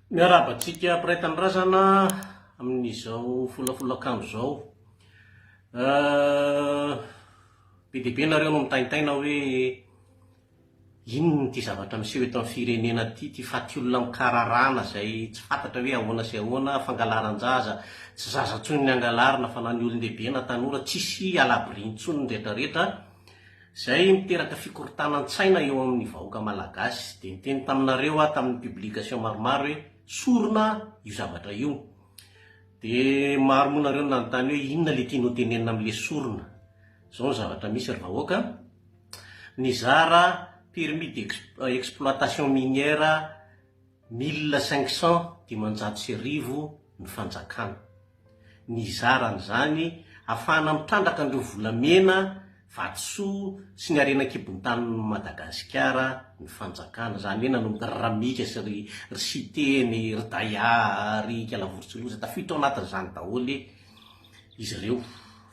Miarahaba antsika mpiray tanindrazana amin'izao folafolakandro izao. Be dia be nareo no mitaintaina hoe inona ity zavatra miseho eto amin'ny firenena ity, ity faty olona mikararana izay tsy fantatra hoe ahoana sy ahoana, fangalaran-jaza, tsy zaza intsony ny angalarina fa na ny olon-dehibe na tanora, tsisy à l'abri intsony ny retraretra. Izay miteraka fikorontanan-tsaina eo amin'ny vahoaka malagasy. Dia niteny taminareo aho tamin'ny publication maromaro hoe sorona io zavatra io. Dia maro moa nareo no nanontany hoe inona le tianao tenenina amin'le sorona. Izao ny zavatra misy ry vahoaka. Nizara permis d'exploitation minière 1500, 1500, ny fanjakana. Nizara an'izany afahana mitrandraka an'ireo volamena, vatosoa sy ny harena an-kibon'ny tanin'i Madagasikara ny fanjakana. Izany hoe nanomboka ry Ramika sy ry ry Siteny, ry Daya, ry Ikalavoritsoloza, tafiditra ao anatin'izany daholo izy ireo.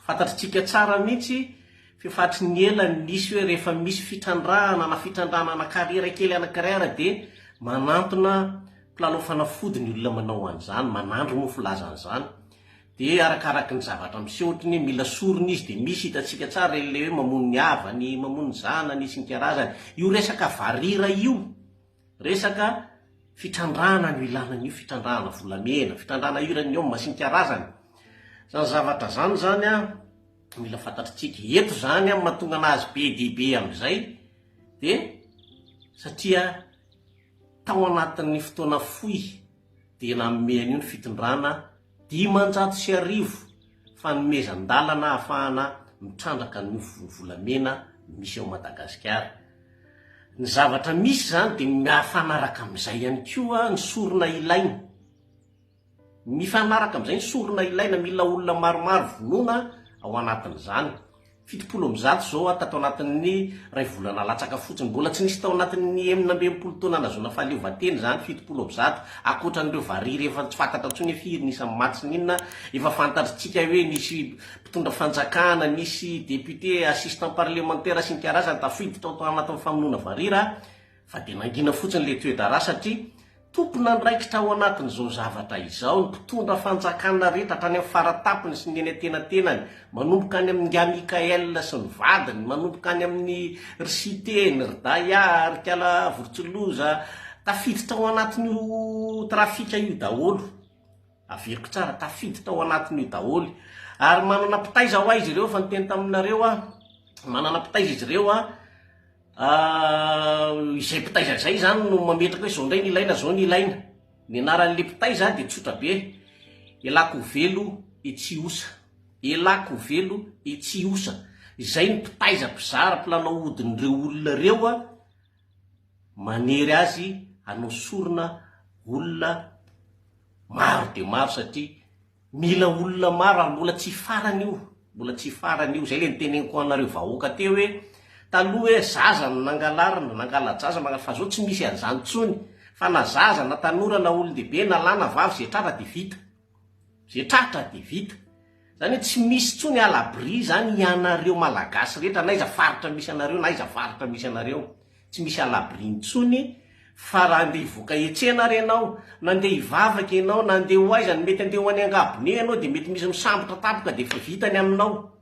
Fantatr'tsika tsara mihitsy f'efa hatry ny ela no nisy hoe rehefa misy fitrandrahana na fitrandrahana kariera kely anankiray ara dia manantona Mpilalao fanafody ny olona manao an'izany, manandro moa filaza an'izany. Dia arakaraky ny zavatra miseho, ohatry ny hoe mila sorona izy dia misy hitantsika tsara ireny ilay hoe mamono ny havany, mamono ny zanany sy ny karazany. Io resaka varira io, resaka fitrandrahana no ilana an'io, fitrandrahana volamena, fitrandrahana uranium sy ny karazany. Izany zavatra izany izany an, mila fantatritsika. Eto izany an, mahatonga an'azy be dia be amin'izay dia satria Tao anatin'ny fotoana fohy dia nanome an'io ny fitondrana 1500 fanomezan-dalana ahafahana mitrandraka ny volamena misy ao Madagasikara. Ny zavatra misy izany dia mifanaraka amin'izay ihany koa ny sorona ilaina. Mifanaraka amin'izay ny sorona ilaina, mila olona maromaro vonoina ao anatin'izany. 170 izao aho tato anatin'ny iray volana latsaka fotsiny. Mbola tsy nisy tao anatin'ny 66 taona nahazoana fahaleovantena izany 170, ankoatra an'ireo variry efa tsy fantatra intsony hoe firy ny isan'ny maty sy ny inona, efa fantatritsika hoe nisy mpitondra fanjakana, nisy député, assistant parlementaire sy ny karazany tafiditra tao anatin'ny famonoana varira. Fa dia nangina fotsiny ilay toe-draharaha satria tompon'andraikitra ao anatin'izao zavatra izao ny mpitondra fanjakana rehetra hatrany amin'ny fara-tampony sy ny eny antenatenany, manomboka any amin'ingahy Mickaël sy ny vadiny, manomboka any amin'ny ry Siteny, ry Daya, ry Kala Vorotsiloza, tafiditra ao anatin'io trafika io daholo. Averiko tsara, tafiditra ao anatin'io daholo. Ary manana mpitaiza hoa izy ireo, efa niteny taminareo aho, manana mpitaiza izy ireo an, Izay mpitaiza izay izany no mametraka hoe izao indray no ilaina, izao no ilaina. Ny anaran'ilay mpitaiza dia tsotra be, Elakovelo Etsiosa. Elakovelo Etsiosa. Izay no mpitaiza, mpizara, mpilalao odin'ireo olona ireo manery azy hanao sorona olona maro dia maro satria Mila olona maro ary mbola tsy farany io, mbola tsy farany io, zay le niteneniko anareo vahoaka teo hoe taloha hoe zaza no nangalarina, nangala-jaza, mangala, fa zao tsy misy an'izany tsony fa na zaza na tanora na olon-dehibe na lahy na vavy ze tratra de vita, ze tratra de vita, zany hoe tsy misy tsony à l'abri zany ianareo malagasy rehetra n'aiza faritra misy anareo na aiza faritra misy anareo. Tsy misy à l'abri intsony fa raha andeha hivoaka hiantsena ary ianao, na andeha hivavaka ianao, na andeha ho aiza, mety andeha ho any Angabone ianao dia mety misy misambotra tampoka dia efa vita ny aminao.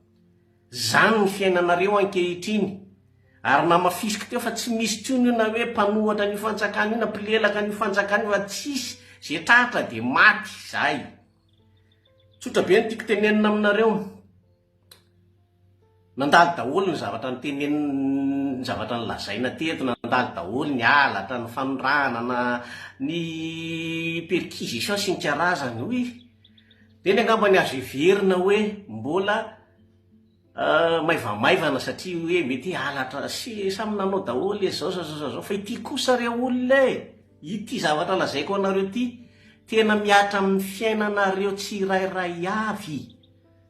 Izany ny fiainanareo ankehitriny. Ary namafisiko teo fa tsy misy intsony io na hoe mpanohatra an'io fanjakana io na mpilelaka an'io fanjakana io fa tsisy, ze tratra dia maty, zay. Tsotra be ny tiako tenenina aminareo. Nandalo daholo ny zavatra notenenina, ny zavatra nolazaina teto, nandalo daholo ny halatra, ny fanondranana, ny perquisition sy ny karazany. Hoy, ireny angamba ny azo heverina hoe mbola maivamaivana satria hoe mety hoe halatra sy samy nanao daholo e, zao zao zao zao, fa ity kosa re olona e, ity zavatra lazaiko anareo ity, tena mihatra amin'ny fiainanareo tsirairay avy.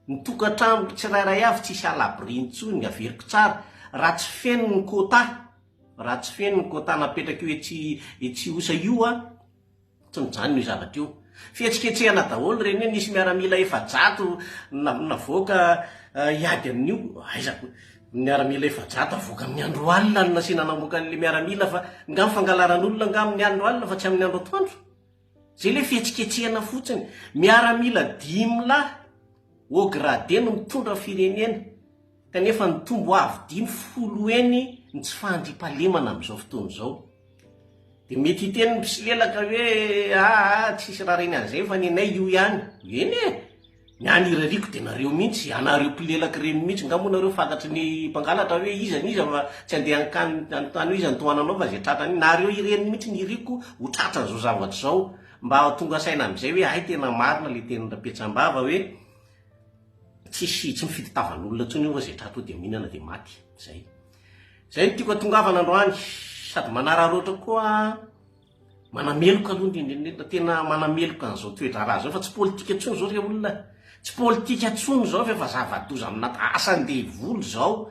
Ny tokantrano tsirairay avy tsisy à l'abri intsony, averiko tsara, raha tsy feno ny quota, raha tsy feno ny quota napetraka io etsy etsy osa io an, tsy mijanona io zavatra io. Fihetsiketsehana daholo ireny hoe nisy miaramila 400 navoaka hiady amin'io, aiza koa, miaramila 400 avoaka amin'ny andro alina no nasiana namoaka an'ilay miaramila fa nga ny fangalaran'olona nga amin'ny andro alina fa tsy amin'ny andro atoandro? Zay le fihetsiketsehana fotsiny. Miaramila dimy lahy haut gradé no mitondra firenena kanefa nitombo avo dimy folo heny ny tsy fahandriampahalemana amin'izao fotoana izao. Dia mety hiteny ny mpisolelaka hoe aa tsisy rariny an'izay fa ny anay io ihany. Eny e! Ny any irariako dia nareo mihitsy, anareo mpilelaka ireny mihitsy, nga moa nareo fantatry ny mpangalatra hoe iza n'iza fa tsy andeha hankany hanontany hoe iza no tohananao fa izay tratrany iny, nareo ireny mihitsy no iriko ho tratran'izao zavatra izao, mba ho tonga saina amin'izay hoe hay tena marina ilay tenin'i Rapetsambava hoe tsisy tsy mifidy tavan'olona intsony io fa izay tratra eo dia mihinana dia maty, zay. Zay no tiako hatongavana androany, sady manararaotra koa Manameloka aloha indrindra indrindra, tena manameloka an'izao toe-draharaha izao fa tsy politika intsony izao ry olona e! Tsy politika intsony izao fa efa zava-doza amina asan-devoly izao.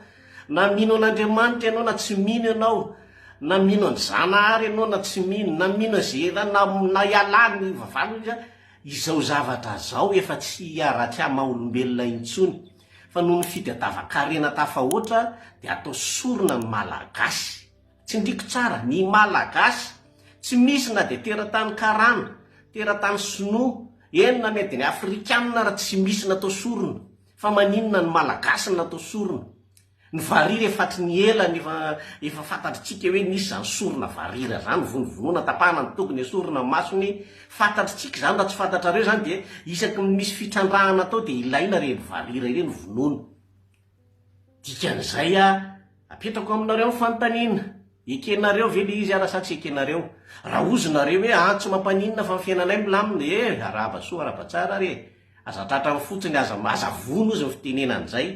Na mino an'Andriamanitra ianao na tsy mino ianao, na mino an'i Zanahary ianao na tsy mino, na mino an'izay na na ialahy ny vavahana, izao zavatra izao efa tsy ara-tsy maha-olombelona intsony fa noho ny fitadiavan-karena tafahoatra dia atao sorona ny Malagasy. Tsindriko tsara, ny Malagasy, tsy misy na dia teratany karana, teratany sinoa, eny na dia ny afrikanina ara tsy misy natao sorona, fa maninona ny Malagasy no natao sorona? Ny varira efa hatry ny ela no efa efa fantatritsika hoe nisy izany sorona varira izany, vonovonoina, tapahana ny tongony, esorina ny masony, fantatritsika izany, raha tsy fantatrareo izany dia isaky ny misy fitrandrahana atao dia ilaina ireny varira ireny vonoina. Dikan'izay a, apetrako aminareo ny fanontaniana, ekenareo ve le izy ara sa tsy ekenareo? Raha ozy nareo hoe an tsy mampaninona fa ny fiainanay milamina, eh arahaba soa arahaba tsara ary e, aza tratra amin'ny fotsiny, aza aza vono ozy ny fitenenana izay,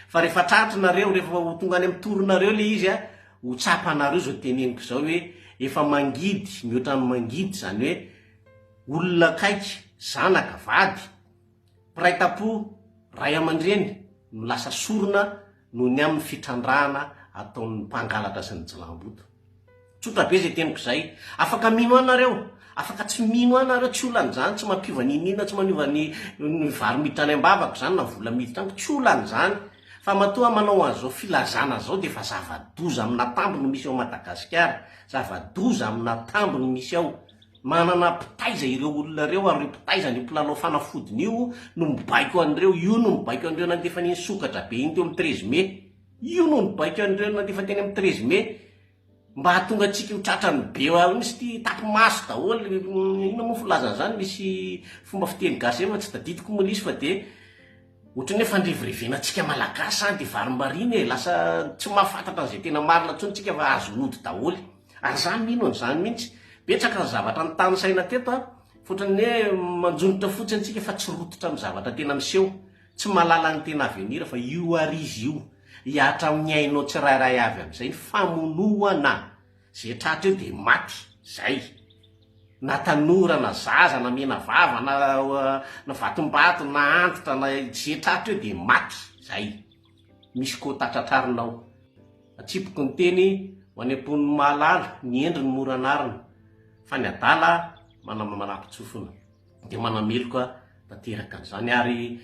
fa rehefa tratry nareo, rehefa ho tonga any amin'ny tour-nareo le izy a, ho tsapanareo izao teneniko izao hoe efa mangidy mihoatra ny mangidy, izany hoe olona akaiky, zanaka, vady, Mpiray tampo, ray aman-dreny no lasa sorona noho ny amin'ny fitrandrahana ataon'ny mpangalatra sy ny jilamboto. Tsotra be izay teniko izay. Afaka mino ahy nareo, afaka tsy mino ahy nareo, tsy olana izany, tsy mampiova n'inon'inona, tsy manova ny ny vary miditra any am-bavako izany na vola miditra amiko, tsy olana izany. Fa matoa aho manao an'izao filazana izao dia efa zava-doza amin'atambo no misy ao Madagasikara, zava-doza amin'atambo no misy ao. Manana mpitaiza ireo olona ireo ary ireo mpitaiza an'io mpilalao fanafodiny io no mibaiko an'ireo, io no mibaiko an'ireo nandefa an'iny sokatra be iny teo amin'ny treize mai, io no nibaiko an'ireo nandefa teny amin'ny treize mai mba hahatonga antsika ho tratran'ny be misy ity tapi-maso daholo, inona moa filazana izany, misy fomba fiteny gasy izay fa tsy tadidiko moa ilay izy fa dia ohatran'ny hoe fandrevirevena antsika malagasy izany dia varimbariana e, lasa tsy mahafantatra an'izay tena marina intsony tsika fa azo ody daholo. Ary za mino an'izany mihitsy. Betsaka ny zavatra notanisaina teto an, fa ohatran'ny hoe manjonitra fotsiny tsika fa tsy rototra amin'ny zavatra tena miseho. Tsy mahalala ny tena avenir fa io ary izy io. Hihatra amin'ny ainao tsirairay avy amin'izay ny famonoana. Izay tratra eo dia maty. Zay. Na tanora na zaza na menavava na na vatombato na antitra na izay tratra eo dia maty. Zay. Misy quota tratrarina ao. Atsipiko ny teny ho any am-pon'ny mahalala, ny hendry no mora anarina, fa ny adala manam-manampin-tsofina dia manameloka tanteraka an'izany. Ary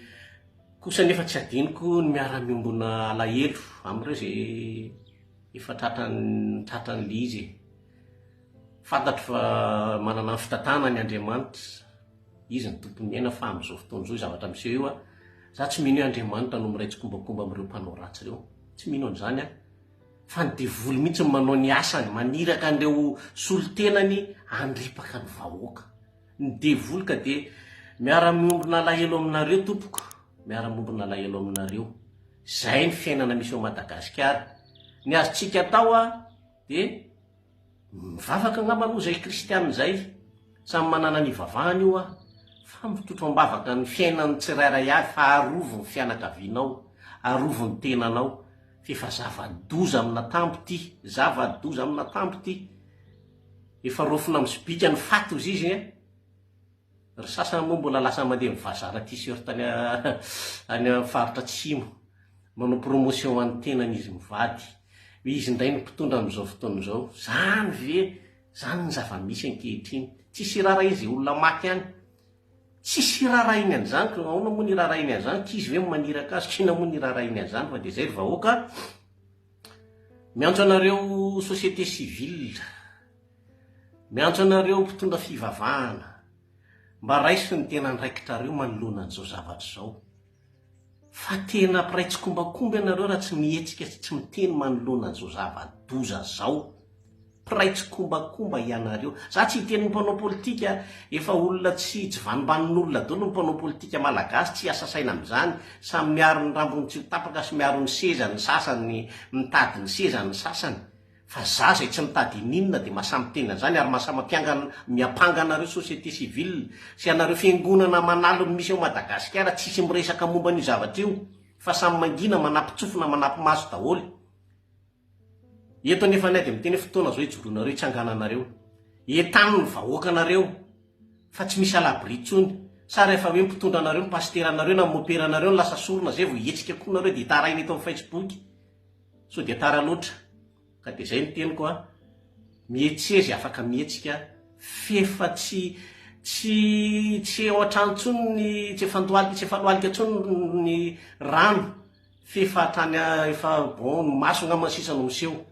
kosa anefa tsy adinoko ny miara-miombona alahelo amin'ireo izay efa tratran'ny tratran'ilay izy e. Fantatro fa manana ny fitantanany Andriamanitra. Izy no tompon'ny aina fa amin'izao fotoana izao io zavatra miseho io a, za tsy mino hoe Andriamanitra no miray tsikombakomba amin'ireo mpanao ratsy ireo, tsy mino an'izany aho, fa ny devoly mihitsy no manao ny asany, maniraka an'ireo solontenany handripaka ny vahoaka, ny devoly ka dia miara-miombona alahelo aminareo tompoko, miara-miombona alahelo aminareo, izay ny fiainana misy ao Madagasikara, ny azontsika atao a dia. Mivavaka angamba aloha izay kristiana izay, samy manana ny ivavahany io an, fa mitrotro am-bavaka ny fiainan'ny tsirairay avy fa arovy ny fianakavianao, arovy ny tenanao, f'efa zava-doza amin'atambo ity, zava-doza amin'atambo ity, efa raofina amin'ny sobika ny faty ozy izy an. Ry sasany moa mbola lasa mandeha mivazara t-shirt any any amin'ny faritra atsimo, manao promotion ho an'ny tenany izy mivady, hoe izy indray no mpitondra amin'izao fotoana izao. Zany ve? Zany ny zava-misy ankehitriny. Tsisy hiraharaha izay olona maty any. Tsisy hiraharahiany an'izany, ko ahoana moa ny hiraharahiany an'izany, k'izy ve no maniraka azy, k'inona moa ny hiraharahiany an'izany, fa dia izay ry vahoaka. Miantso anareo société civile. Miantso anareo mpitondra fivavahana. Mba raiso ny tena andraikitrareo manoloana an'izao zavatra izao. Fa tena mpiray tsikombakomba ianareo raha tsy mihetsika sy tsy miteny manoloana an'izao zava-doza zao. Mpiray tsikombakomba ianareo. Za tsy hiteny ny mpanao politika, efa olona tsy tsy vanombanin'olona daholo ny mpanao politika malagasy, tsy hiasa saina amin'izany. Samy miaro ny rambony tsy ho tapaka sy miaro ny sezany ny sasany, mitady ny sezany ny sasany. Fa za zay tsy mitady ininona dia mahasahy miteny an'izany ary mahasahy mampiangana miampanga anareo société civile sy anareo fiangonana aman'aliny misy ao Madagasikara tsisy miresaka momba an'io zavatra io fa samy mangina manapin-tsofina manapi-maso daholo. Eto anefa anay dia miteny hoe fotoana zao hijoroanareo hitsangananareo. Entano ny vahoakanareo fa tsy misy à l'abri intsony. Sa rehefa hoe mpitondra anareo ny pasiteranareo na moperanareo no lasa sorona zay vao hihetsika koa nareo dia hitaraina eto amin'ny facebook. Sao dia tara loatra ka dia zay ny teniko a, mihetseha zay afaka mihetsika f'efa tsy tsy tsy eo an-trano intsony ny tsy efa andohalika tsy efa lohalika intsony ny rano f'efa hatrany efa bon ny maso angamba sisa no miseho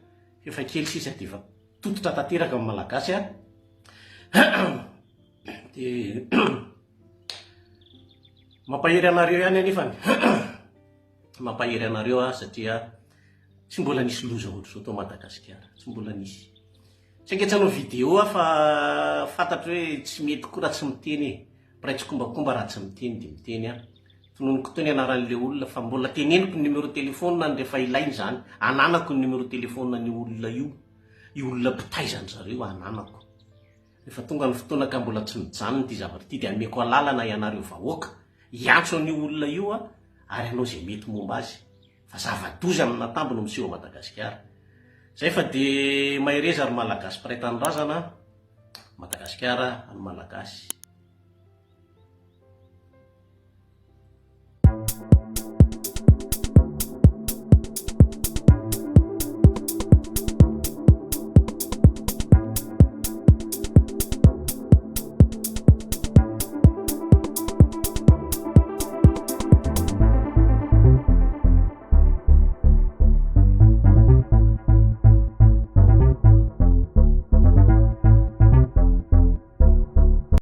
f'efa kely sisa dia efa tototra tanteraka ny malagasy a dia mampahery anareo ihany anefany. Mampahery anareo aho satria tsy mbola nisy loza ohatr'izao tao Madagasikara, tsy mbola nisy. Saingy tsy hanao vidéo aho fa fantatro hoe tsy mety koa raha tsy miteny e. Mpiray tsikombakomba raha tsy miteny dia miteny aho. Tononiko teo ny anaran'ilay olona fa mbola teneniko ny numéro téléphone-ny rehefa ilaina izany. Ananako ny numéro téléphone-n'io olona io, io olona mpitaiza an-dry zareo ananako. Rehefa tonga ny fotoana ka mbola tsy mijanona ity zavatra ity dia ameko alalana ianareo vahoaka hiantso an'io olona io ary hanao izay mety momba azy fa zava-doza amin'atambo no miseho ao Madagasikara. Zay fa dia mahereza ry Malagasy mpiray tanindrazana a! Madagasikara an'ny Malagasy.